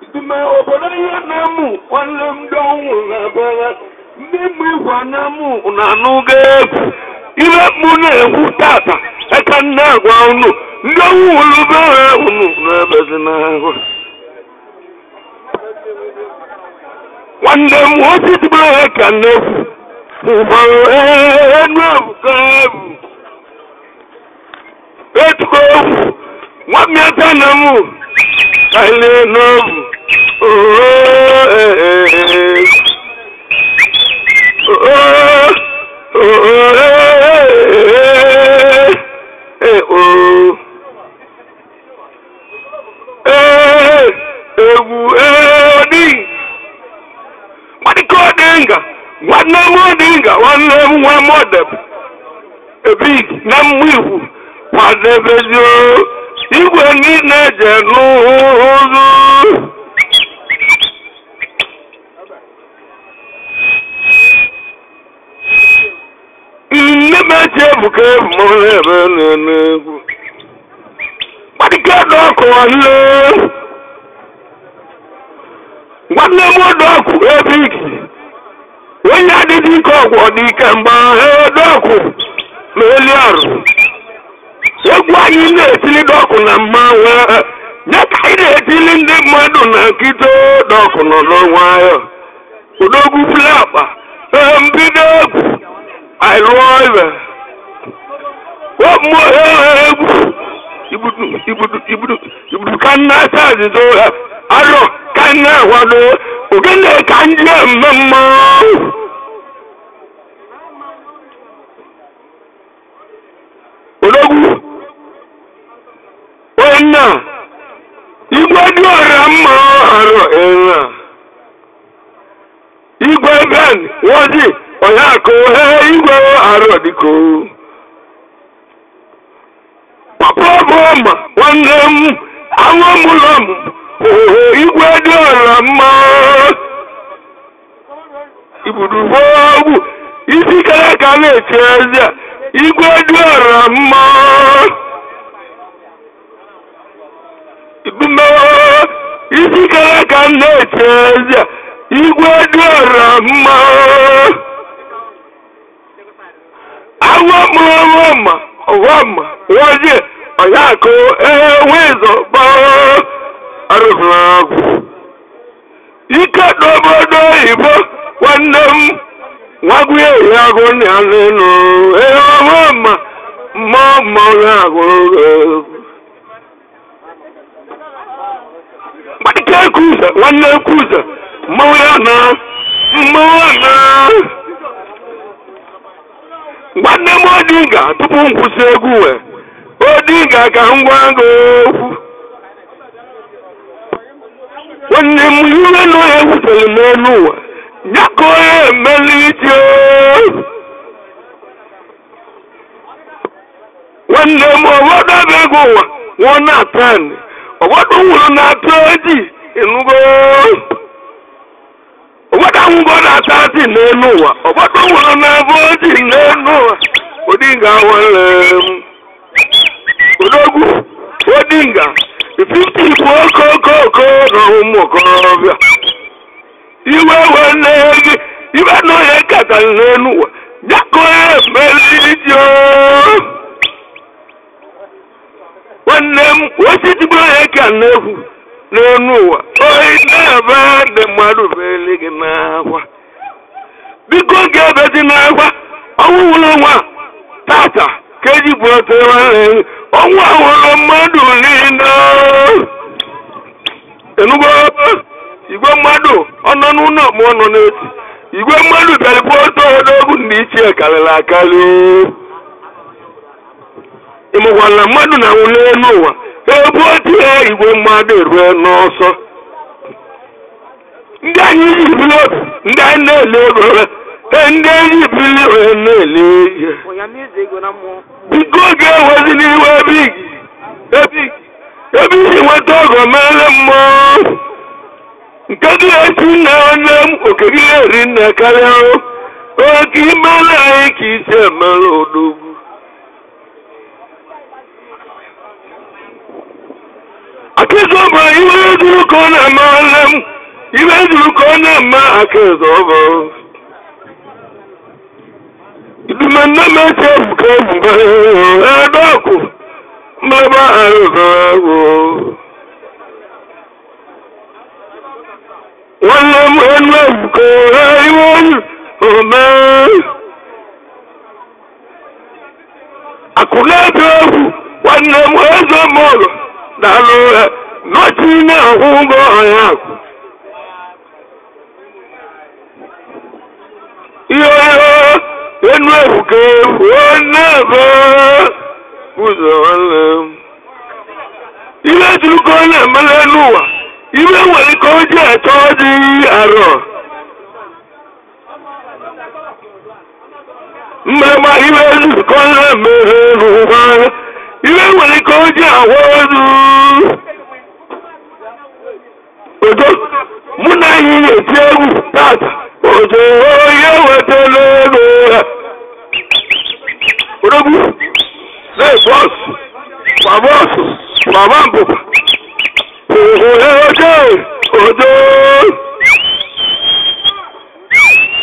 Idume obodo ihe na-amụ nwanne m ndị ọnwụ na-abara ndị mmụ igwe na-amụ na anụgo egwu ihe mụ na-ekwu tata eka nne agwa unu ndị ọnwụ wụlubere unu na-ebezi n'ahụ nwanne m osisi bụrụ ka na-ekwu ụfọdụ enu ebuka ebu etuko egwu nwa na mụ kaile n'obu egwu odi nwadike odinga nwanne m odinga nwanne m nwa modeb ebig na mmụ igwu kwadebezio igwe niile je n'ụzụ nne m echi ebuka ebu m ebe na-egwu nwadike ọkụ nwanne nwanne m ọdọọkụ ebigi onye adịghị ike ọgwụ dị ike mgbe ọdọọkụ ma eli arụ egwu anyị na-etili dọkụ na mmanwụ nye ka anyị na-etili ndị mmadụ na nkịta dọkụ nọ n'nwayọ odogwu bulu akpa mbido egwu anyị lụọ ibe mmụọ egwu igbudu igbudu igbudu igbudu ka nna achazido arọ ka nna akwado ogene ka ndị eme mmanwụ odogwu onye igwe dị ọra mma arụ ịna igwe ben wozi onye akụ he igwe arụ dịko papa bụ ọma nwanne m anwụ mụlọ m igwe dị ọra mma ibudu ogwu isi kara ka na-eche ezi a igwe dị ọra mma isi kara ka na-eche ezi a igwe dị ọra mma awọ mụrụ ọma ọma wọzie ọya akụ ewezọ gbaa arụfụrụ ike n'obodo oyibo nwanne m nwagwụ ehi agụ na alịnụ ee ọma ma mma mma agụ mmadụ ekuze nwanne ekuze mmanwụ ya na mmanwụ ya na nwanne m odinga tupu m kwụsị egwu wee odinga ka m gwa gị okwu nwanne m ihe na onye wutere n'elu ụwa ya ka onye emeli iji nwanne m obodo bụ ego ụwa nwụọ na 10 obodo nwụrụ na 20 ịnụgo obodo anwụgo na 30 n'elu ụwa obodo nwụrụ na 40 n'elu ụwa odinga nwanne m odogwu odinga 50 bụ okokoko na ụmụ okorobịa iwe wee gị iwe na onye katara n'elu ụwa ya ka onye emeli ji nwanne m osisi bụrụ onye ka na-ekwu n'elu ụwa onye na-ebe ndị mmadụ beli gị n'akwa biko ga-ebezi n'akwa ọnwụ nwụrụ nwa tata ka eji bụ otu nwanne ọnwụ ahụrụ mmadụ niile enugo igwe mmadụ ọ nọ n'ụlọ ma ọ nọ n'eti igwe mmadụ bịara bụ otu odogwu ndị ichie karịrị akarị ịmụkwala mmadụ na-anwụ n'elu ụwa ebe otu ya igwe mmadụ erue n'ọsọ ndị anyị ji bili obi ndị anyị na-ele ego ndị anyị bili wee na-ele ihe biko ga-ewezi n'iwe ebe iji nweta ọgọ mere mmụọ nke gị esi nna nne m oke gị eri nne karịa oke imere anyị ka isi emere odogwu akịzọ bụ ihe zuru ka ọ na-eme Ibe zuru ka ọ na-eme aka eze ọbụ. Idume nne m eche ebuka ebuka edọkụ mleba arụrụ. Nwanne m enu ebuka iwe ome. Akụ na-ebi egwu nwanne m eze mọgọ daalụ nọchi na-akwụ ụgwọ ọnya akụ. Ihe enu ebuka onye ebe ụzọ nwanne m. Ihe juru ka ọ na-emele n'ụwa, iwe nwere ka o ji achọ dị arọ. Mgbịrịgba iwe juru ka ọ na-emele n'ụwa, iwe nwere ka o ji agwa ozu. Ojo, mụ na anyị na-eti egwu tata, ojo onye wetara ego ya. Odogwu, na-ebu ọsụ, gbaba ọsụ, gbaba mbụba. Ojo, ojo.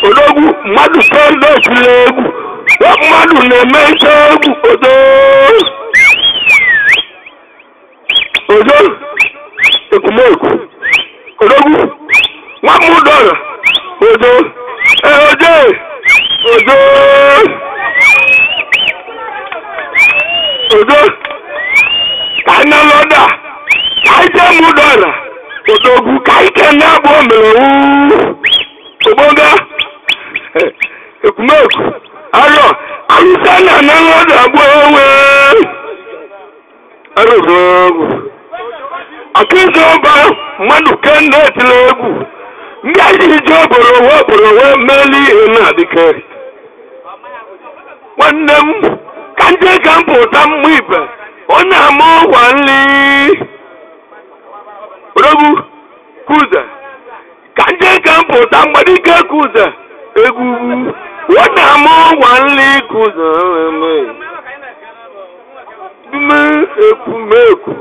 Odogwu, mmadụ kọndọ tiri egwu, mmadụ na-eme ite egwu, ojo. Ojo, ekwumekwu. Odogwu, nwa m dọrọ, ojo, ojo, ojo, ojo, ka anyị lọda, ka anyị jee mụ dọrọ, odogwu, ka anyị kene abụọ mere wu, ogbonga, ekwumekwu, arọ, alụsa na na lọda abụọ ewe, arọ bụ egwu. Akịza ọba mmadụ kende etila egwu ndị anyị ji obodo wee obodo wee meli ihe na-adịke. Nwanne m ka nje ka m pụta mmụ ibe onye ama ọgwa nli. Odogwu kuze ka nje ka m pụta mgbadike kuze egwu onye ama ọgwa nli kuze dume ekwumekwu.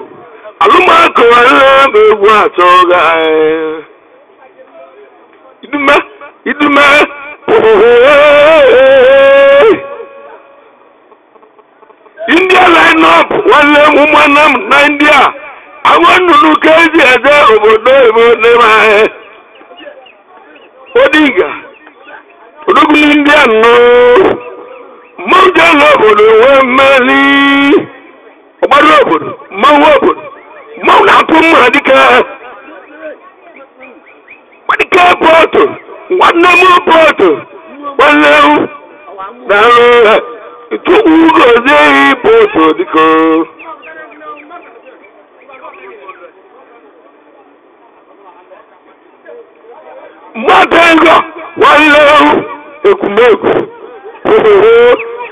Alụmakụ nwanne m egwu achọghị anyị. Idume, idume, India line up, nwanne m nwanne m na India. Agwọ nnụnụ ka eji eje obodo oyibo n'ebe anyị. Odinga, odogwu India nọ. Mmanwụ jere obodo nwee mmeri. Ọgbara obodo, mmanwụ obodo. Mmanwụ na-atụ mma dịka dịka pọtụ, nwanne m pọtụ, nwanne m na-arụ Chukwu gozie pọtụ dịka. Mmadụ ego nwanne m ekwumekwu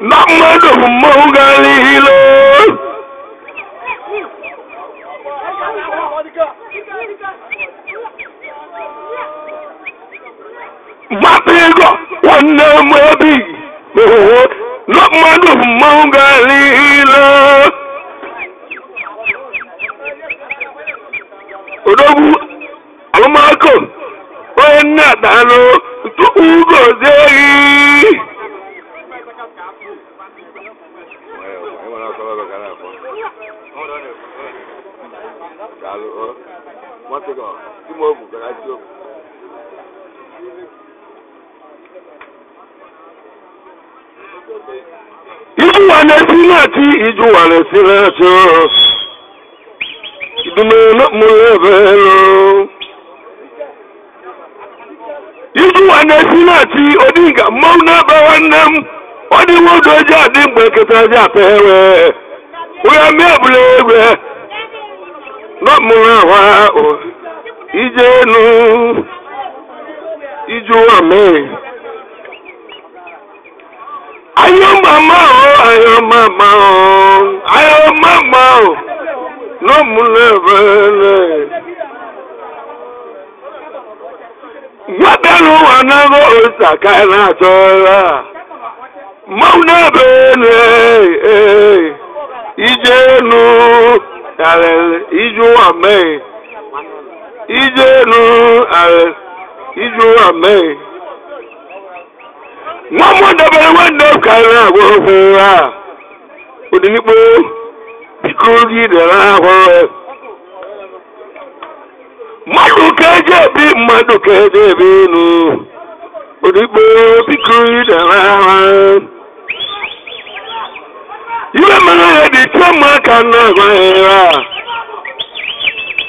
na mmadụ bụ mmanwụ gara ilo. Mmadụ ego nwanne m ebighị na mmadụ bụ mmanwụ gara ilo. Odogwu alụmakụ onye nna daalụ tupu gozie gị. Iju wa na-esi na-ati, iju wa na-esi na-ati, idume na-mụrụ ebe elu. Iju wa na-esi na-ati, odinga mmanwụ na-ebe nwanne m, ọ dị nwoke oji adị mgbe nkịta ji ata ewe. Onye mmịa ebule egwe, na-mụrụ ahụ ije enu, iju wa mee. Ayo mama o, ayo mama o, ayo mama o, no mulebele. Nwadalu anago osaka na chola. Maunebele, ijenu, iju ame. Ije nu ije ụwa mee. Nwa m dabere nwanne m ka anyị na-agwa okwu a. Odigbo biko gị dere ahụ. Mmadụ ka eji ebi mmadụ ka eji ebi nu. Odigbo biko gị dere ahụ. Iwe mere ya dị chioma ka na-agwa ya.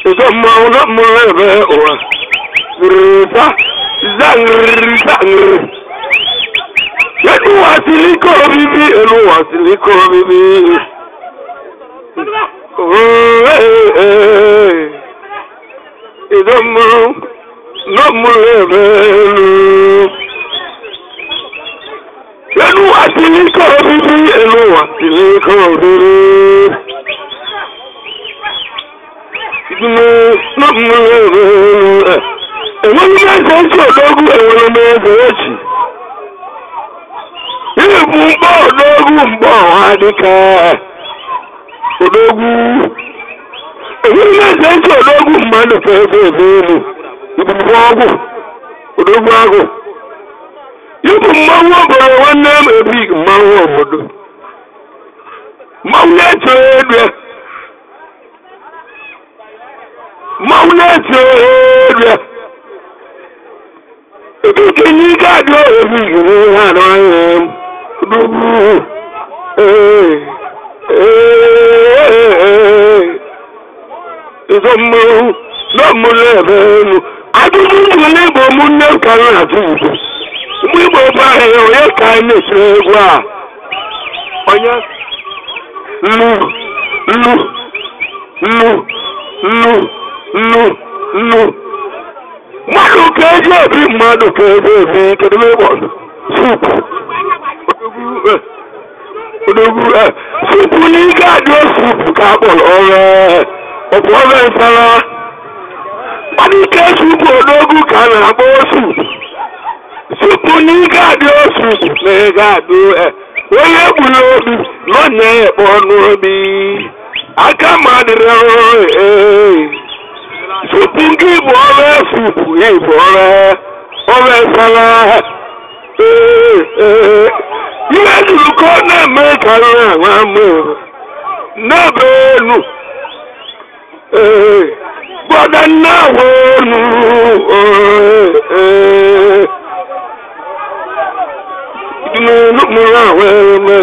Ịzọ mmanwụ na mmụrụ ebe ụwa. Rịza zangri zangri. Elu ụwa siri ike obibi, elu ụwa siri ike obibi. Ịzọ mmanwụ na mmụrụ ebe elu. Elu ụwa siri ike obibi, elu ụwa siri ike obibi. Enweghị m eze echi odogwu, enwere m eze echi. Ịbụ mkpọ odogwu mkpọ ọha dịka odogwu. Enweghị m eze echi odogwu mmadụ ka ebe ebe elu. Ibụbụ ọgwụ odogwu agụ. Ịbụ mmanwụ obodo nwanne m ebighị mmanwụ obodo. Mmanwụ na-eche elu. Mmanwụ na-eche elu. Ebike ní káàdì òbí ìgbìmọ̀ àná ẹ̀ dúdú ìsọmọ lọ́múlẹ̀bẹ̀ẹ́nu. Adúgbò ní ìbò mú ní ọ̀kàrà àti ìbò. Mú ìbò bá ẹ̀yọ̀ onye ka anyị na-esi egwu a. Onye nnu nnu nnu nnu nnu nnu. Mmadụ ka eji ebi mmadụ ka eji ebi kedu ebe ịkpọ supu odogwu supu n'ike adị supu ka akpọrọ ọrụ ọbụ ọrụ nsala mmadụ ike supu odogwu ka a na-akpọ supu supu n'ike adị supu n'ike adị onye gburu obi nọ na-ekpo ọnụ obi aka mmadụ supu nke bụ ọrụ supu ya bụ ọrụ ọrụ nsala ihe zuru ka ọ na-eme ka nri agwa m n'ebe elu gbọdọ nna-agwa elu mụrụ ahụ eme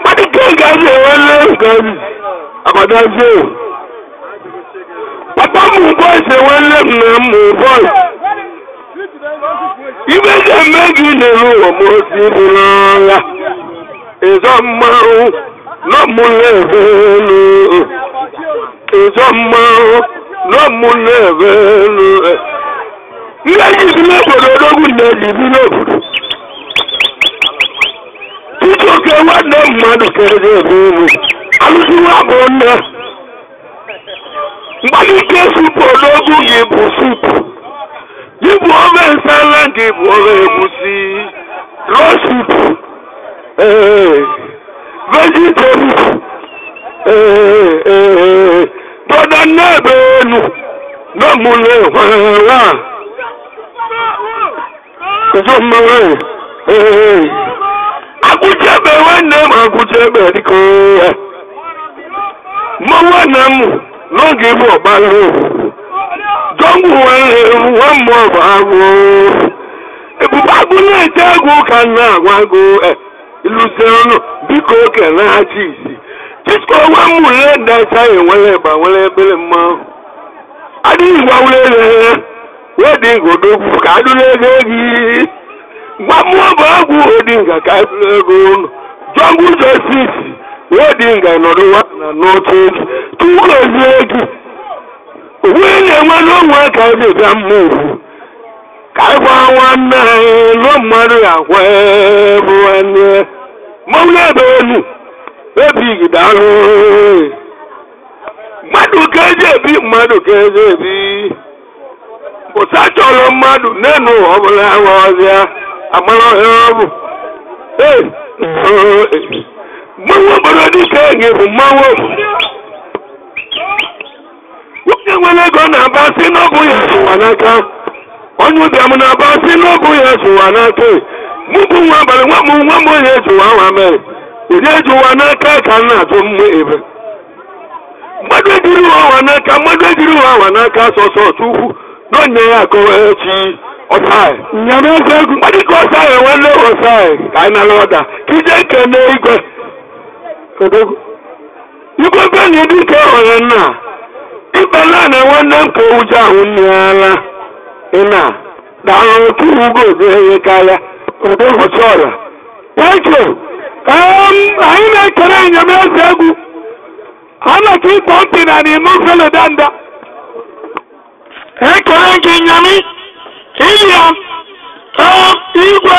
mmadụ ka gazi enwele gazi agbadazi. Papa mụ bọịsị enwele m na mụ bọịsị. Ibe ga-eme gị n'elu ụwa ma o si bụ n'ọya. Ịzọ mmanwụ n'ọmụlebe elu. Ịzọ mmanwụ n'ọmụlebe elu. Ndị ji bi n'obodo odogwu na-eji bi n'obodo. Titi oke nwanne mmadụ ka eji ebe elu. Alụsị nwa bụ nne. Mgbalike supu odogwu gị bụ supu. Gị bụ ofe nsala gị bụ ofe egusi. Raw soup. Vegetable. Brother n'ebe elu. N'ọmụle hwara. Nzo mmiri. Agụchebe nwanne m agụchebe dịka mmanwụ nwanne m n'oge ịbụ ọgbara jọngwụ nwanne nwa mmụọ bụ agụ. Ebube agụ na-ete egwu ka m na-agwa agụ iluse ọnụ biko keleghachi isi. Chisko nwa m ule ndacha enwere ịgba nwere ebere mmanwụ. Adịghị gwawule ele wedị ngodogwu ka adụrụ ego gị. Gwa mmụọ bụ agwụ odinga ka adụrụ ego ụnụ. Jọngwụ Justice wedinga nọdụ na n'oche gị tụgozie gị. Onwe na-enwe n'onwe ka eji bịa mma okwu. Ka anyị gwa nwanne anyị nọ mmadụ ya kwa bụ nwanne. Mmanwụ ebe elu ebighị daalụ. Mmadụ ka eji ebi mmadụ ka eji ebi. Ụsa chọrọ mmadụ n'enu ọbụla awa ọzịa amara ọhịa ọ bụ. Mmanwụ obodo dịka enyi bụ mmanwụ obodo. Onye Onye nwere ego na-aba sị n'ọbụ ya zụwa n'aka. Onye ụbịam na-aba sị n'ọbụ ya zụwa n'aka. Mụ bụ nwa abalị nwa m nwa m onye zụwa nwa mere. Onye zụwa n'aka ka m na-atụ mmụ ebe. Mmadụ ejiri ụwa n'aka, mmadụ ejiri ụwa n'aka sọsọ Chukwu n'onye ya akọwa echi ọsa. Nyame eze egwu. Mmadụ ka ọsa ya nwanne ọsa ka anyị nara ọda ka ije kene igwe. Odogwu. Igwe be na dike onye nna. Ikpe naanị nwanne m ka ụjọ ahụ nne ịna daalụ tupu ugo na-enye karịa. Odogwu. Ọchọọra. Thank you. Anyị na-ekele Nyame eze egwu. Ana ka ịkpọ ntị na n'ime ofele danda. Ekele gị Nyame. Ilya. Igwe